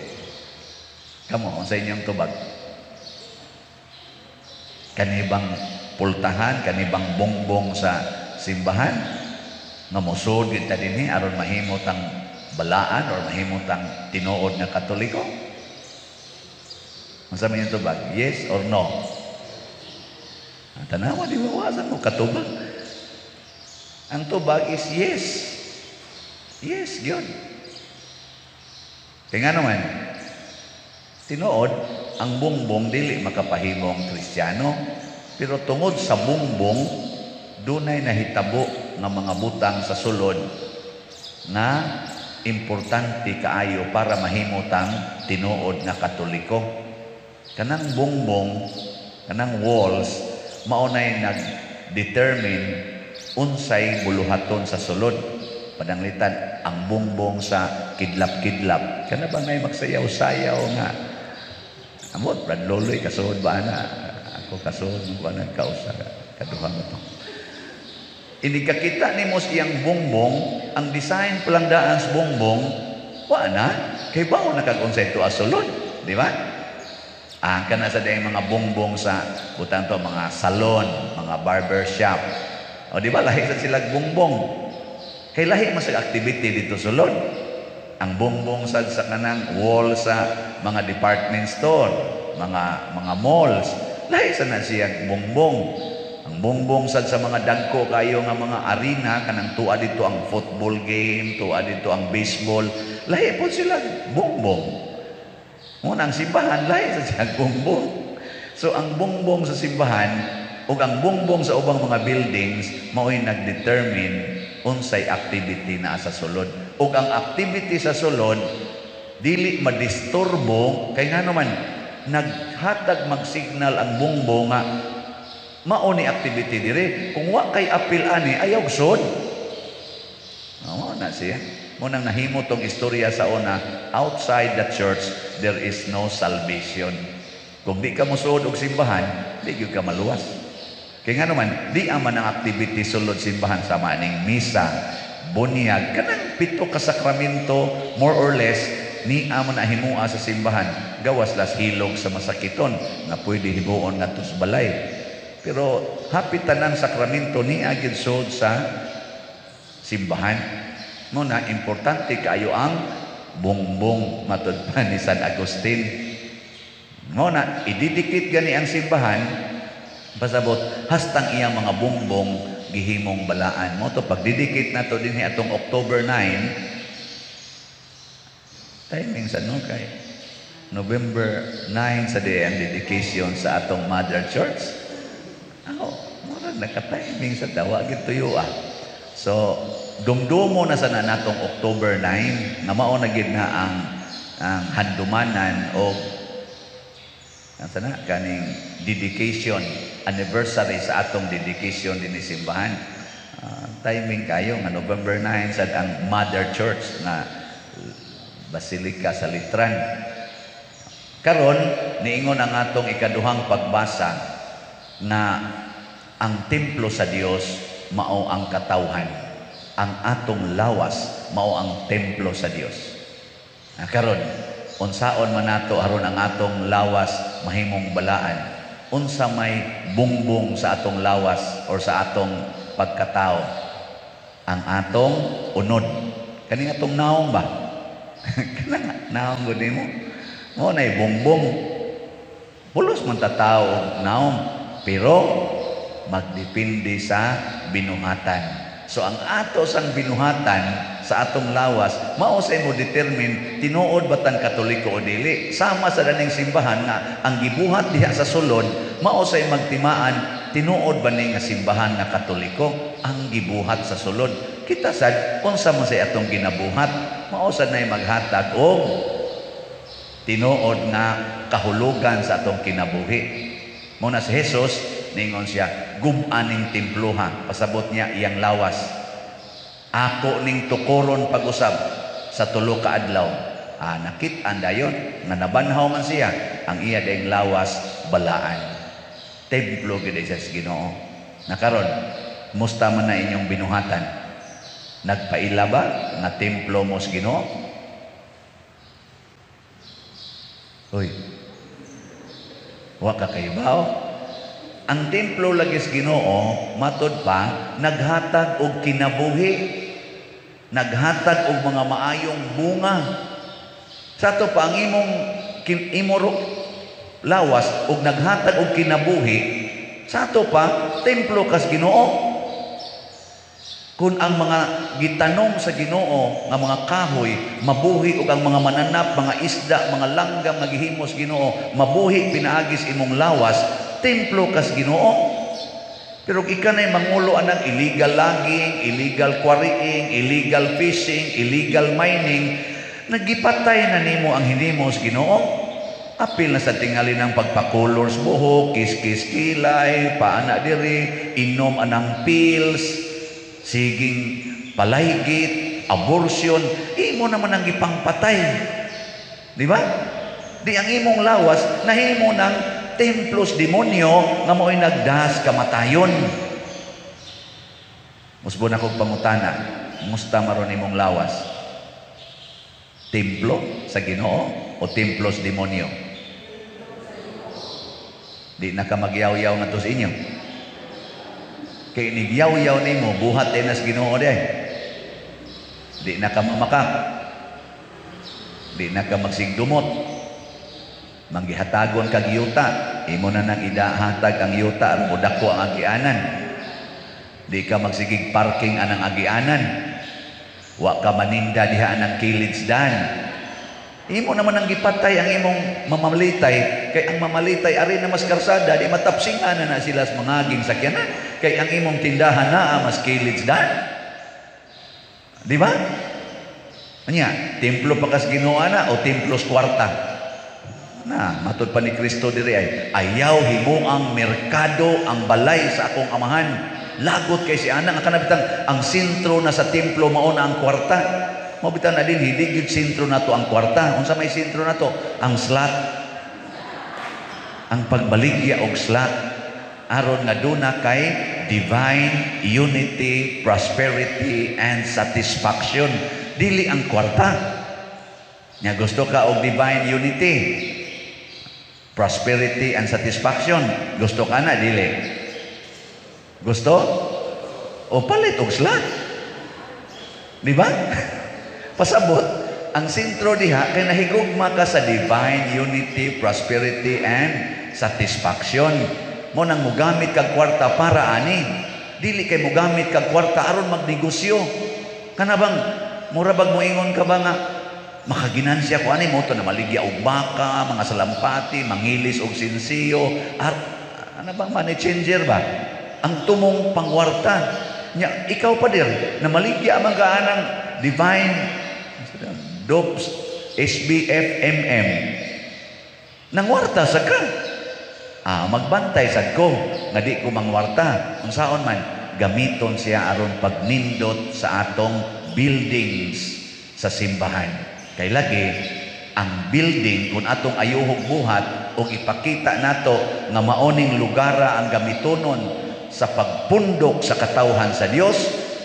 Kamo, unsa inyong tubag? Kani bang pultahan, kani bang bongbong sa simbahan nga mosuod gyud ta dinhi aron mahimo tang balaan or mahimo tang tinuod nga Katoliko? Unsa man inyong tubag? Yes or no? Ang tanawa, di mawasan mo katubag. Ang tubag is yes. Yes, yun. Kaya nga naman, tinuod, ang bongbong dili makapahimong Kristiyano. Pero tungod sa bongbong, dunay nahitabo nga mga butang sa sulod na importante kaayo para mahimo tang tinuod nga Katoliko. Kanang bongbong, kanang walls, mao nay nag-determine unsay buluhaton sa sulod. Pananglitan, ang bongbong sa kidlap-kidlap. Kana ba ngay magsayaw-sayaw nga? Amot, Brad Loloy, kasuod ba na? Ako kasuod mo ba nagkausa? Kaduha mo to. Hindi kakita ni mo iyang bongbong, ang design palang daan sa bongbong, wa na, kay bao na kag unsay tuwa sulod, di ba? Ah, kana sa dayang mga bongbong sa butang to, mga salon, mga barber shop. O di ba lahi sa sila bongbong? Kay lahi man sa activity dito sulod. Ang bongbong sad sa kanang wall sa mga department store, mga malls, lahi sa na siya bongbong. Ang bongbong sad sa mga dagko kayo nga mga arena, kanang tuwa dito ang football game, tuwa dito ang baseball, lahi po sila bongbong. Muna ang simbahan, lahi sa siya bongbong. So ang bongbong sa simbahan ug ang bongbong sa ubang mga buildings mao'y nagdetermine unsay activity naa sa sulod. Ug ang activity sa sulod dili madisturbo kay ngano man naghatag magsignal ang bongbong nga mao ni activity dire. Kung wa kay apil ani, ayaw sud. Mao na siya. Mo nang nahimo tong istorya sa una, outside the church there is no salvation. Kung di ka mosuod og simbahan, di gyud ka maluwas. Kay nga naman, di man ang activity sulod simbahan sa maning misa, bunyag, kanang pito ka sakramento, more or less, ni man na himua sa simbahan, gawas las hilog sa masakiton nga pwede himuon ngadto sa balay. Pero hapit tanang sakramento ni gyud sud sa simbahan. Mo na importante kaayo ang bongbong, matud pa ni San Agustin. Mo na ididikit gani ang simbahan, pasabot hastang iyang mga bongbong gihimong balaan. Mo to pagdidikit nato dinhi atong October 9, timing sa no kay November 9 sa day ang dedication sa atong Mother Church. Ako, murag naka-timing sa dawa gid tuyo ah. So, dumdumo na sana natong October 9 na mao na gid na ang handumanan o ang sana kaning dedication anniversary sa atong dedication dinhi simbahan. Timing kayo nga November 9 sad ang Mother Church na Basilica sa Letran. Karon niingon ang atong ikaduhang pagbasa na ang templo sa Dios mao ang katawhan. Ang atong lawas mao ang templo sa Dios. Karon, unsaon man nato aron ang atong lawas mahimong balaan? Unsa may bungbong sa atong lawas or sa atong pagkatao? Ang atong unod. Kani atong naong ba? Kana naong gud nimo. Mao nay bungbong. Pulos man ta tao og naong, pero magdepende sa binuhatan. So ang ato sang binuhatan sa atong lawas mao sa mo determine tinuod ba tang Katoliko o dili. Sama sa daning simbahan nga ang gibuhat diha sa sulod mao say magtimaan tinuod ba ni nga simbahan nga Katoliko ang gibuhat sa sulod. Kita sad unsa man say atong ginabuhat, mao sad nay maghatag og tinuod nga kahulugan sa atong kinabuhi. Mo na si Jesus ningon siya, gub-a ning temploha, pasabot niya iyang lawas. Ako ning tukoron pag-usab sa 3 ka adlaw. Nakit-an dayon nga nabanhaw man siya, ang iya dayong lawas balaan. Templo gid sa Ginoo. Nakaron, musta man na inyong binuhatan? Nagpaila ba nga templo mo sa Ginoo? Uy. Wa ka kahibaw? Ang templo lagi sa Ginoo, matod pa, naghatag og kinabuhi, naghatag og mga maayong bunga. Sa ato pa ang imong imorok lawas og naghatag og kinabuhi, sa ato pa templo kas Ginoo. Kung ang mga gitanom sa Ginoo nga mga kahoy mabuhi og ang mga mananap, mga isda, mga langgam nga gihimos Ginoo mabuhi pinaagis imong lawas, templo kas Ginoo. Pero ika na'y mangulo anang illegal logging, illegal quarrying, illegal fishing, illegal mining, nagipatay na nimo ang hinimos Ginoo. Apil na sa tingali ng pagpakulor sa buhok, kiss-kiss kilay, paana diri, inom anang pills, siging palaygit, abortion, imo naman ang gipangpatay. Di ba? Di ang imong lawas nahimo ng templos demonyo nga mo'y nagdas kamatayon. Musbon akong pangutana, musta maron imong lawas? Templo sa Ginoo o templos demonyo? Di na ka magyaw-yaw nga to sa inyo. Kay nigyaw-yaw nimo, buhat din nas Ginoo di. Di na ka mamakak. Di na ka magsigdumot. Manggihatagon kag yuta, imo na nang idahatag ang yuta aron modako ang agianan. Di ka magsigig parking anang agianan. Wa ka maninda diha anang kilid dan. Imo naman ang gipatay ang imong mamalitay, kay ang mamalitay ari na mas karsada, di matapsingan na na sila sa mga aging sakyanan, kay ang imong tindahan naa mas kilid dan. Di ba? Anya, templo pa kas Ginoo na o templo sa kwarta? Na, matod pa ni Kristo diri ay ayaw himuang merkado ang balay sa akong amahan. Lagot kay si anang ang kanabitang ang sentro na sa templo mao na ang kwarta. Mao bitang na din hindi gyud sentro nato ang kwarta. Unsa may sentro nato? Ang slot. Ang pagbaligya og slot aron nga duna kay divine unity, prosperity and satisfaction. Dili ang kwarta. Nya gusto ka og divine unity, prosperity and satisfaction. Gusto ka na dili? Gusto? O palit og slot. Di ba? Pasabot, ang sentro diha kay nahigugma ka sa divine unity, prosperity and satisfaction. Mo nang mugamit kag kwarta para ani. Dili kay mugamit kag kwarta aron magnegosyo. Kana bang mura bag moingon ka ba nga makaginansya ko ani mo to na maligya og baka, mga salampati, mangilis og sinsiyo, ano bang money changer ba? Ang tumong pangwarta. Nya ikaw pa dir na maligya man ka anang divine Dops SBFMM. Nangwarta sa ka. Ah, magbantay sad ko nga di ko mangwarta. Unsaon man gamiton siya aron pagnindot sa atong buildings sa simbahan. Kay lagi ang building kung atong ayuhog buhat og ipakita nato nga maoning lugara ang gamitonon sa pagpundok sa katawhan sa Dios,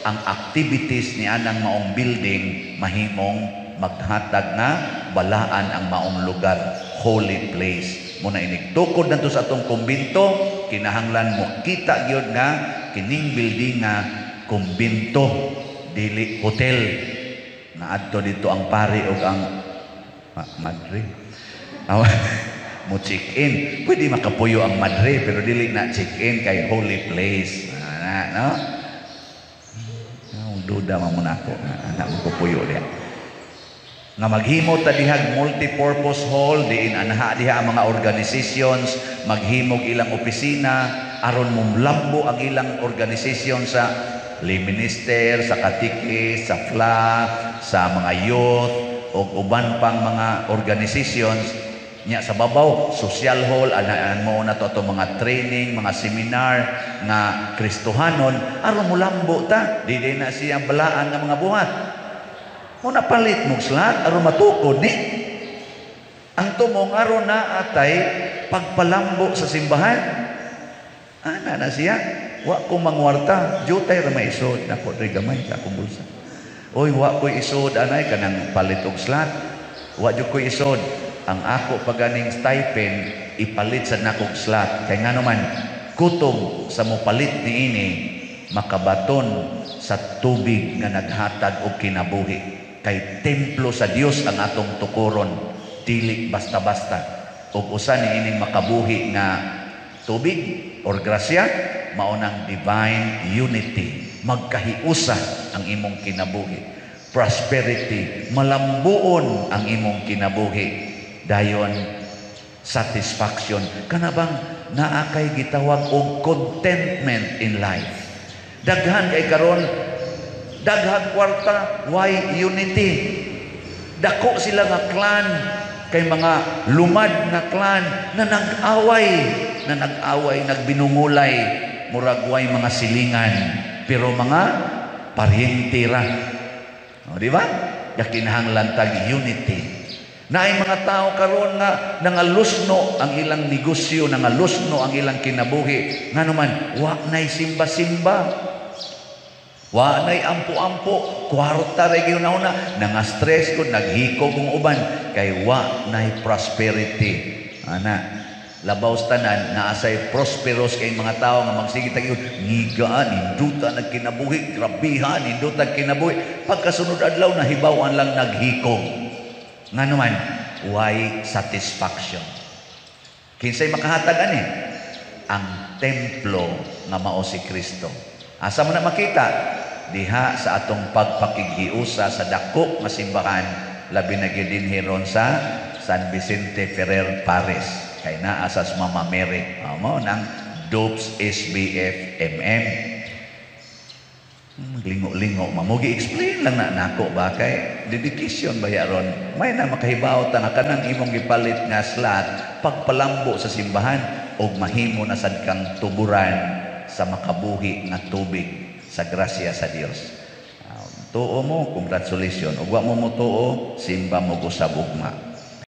ang activities ni anang maong building mahimong maghatag nga balaan ang maong lugar, holy place. Muna inigtukod nato sa atong kumbinto, kinahanglan mo kita gyud nga kining building nga kumbinto, dili hotel. Naadto dito ang pari og ang madre. Mo check-in. Pwede makapuyo ang madre pero dili na check-in kay holy place. Na, no? Duda man mo nako, anak mo puyo diha. Nga maghimo ta dihag multi-purpose hall diin anha diha ang mga organizations maghimog ilang opisina aron mumlambo ang ilang organization sa lay minister, sa katikis, sa FLA, sa mga youth o uban pang mga organizations. Nya sa babaw, social hall, anaan mo na to ato mga training, mga seminar nga Kristohanon aron mulambo ta, dili na siya balaan nga mga buhat. Mo napalit mong slot aron matukod ni. Ang tumong aron na atay pagpalambo sa simbahan. Ana na siya. Wa ko mangwarta, jutay ra maisod nako diri gamay sa akong bulsa. Oy, wa ko'y isod anay kanang palit og slot. Wa jud ko'y isod. Ang ako paganing stipend ipalit sa nakog slot. Kay ngano man, kutob sa mopalit niini makabaton sa tubig nga naghatag og kinabuhi. Kay templo sa Dios ang atong tukuron, dili basta-basta. Ug usa niining makabuhi nga tubig or grasya mao nang divine unity, magkahiusa ang imong kinabuhi, prosperity, malambuon ang imong kinabuhi, dayon satisfaction, kana bang naa kay gitawag og contentment in life. Daghan kay karon, daghang kwarta, why unity. Dako sila nga clan, kay mga lumad nga clan na nag-away, na nag-away, nagbinungulay, murag way mga silingan, pero mga paryente ra. O, di ba? Gakinahanglan tag unity. Naay mga tao karon nga nangalusno ang ilang negosyo, nangalusno ang ilang kinabuhi. Ngano man, wa nay simba-simba. Wa nay ampo-ampo, kwarta ra gyud na, nanga-stress kung naghikog kung uban kay wa nay prosperity. Ana, labaw sa tanan, naa say prosperous kay mga tao nga magsige tag ngiga, ninduta nagkinabuhi, grabiha, ninduta kinabuhi. Pagkasunod adlaw, nahibaw-an lang naghikog. Ngano man, why satisfaction. Kinsay makahatag ani? Ang templo nga mao si Kristo. Asa mo na makita? Diha sa atong pagpakighiusa sa dako nga simbahan, labi na gyud dinhi ron sa San Vicente Ferrer Parish. Kay naa sa Mama Mary. Mao nang Dopes SBF MM. Lingo-lingo, mamugi explain lang na nako ba kay dedication ba ya ron. May na makahibaw ta nga kanang imong gipalit nga slot pagpalambo sa simbahan og mahimo na sad kang tuburan sa makabuhi nga tubig sa grasya sa Dios. Tuo mo, congratulations. Ug wa mo motuo, simba mo usab ugma.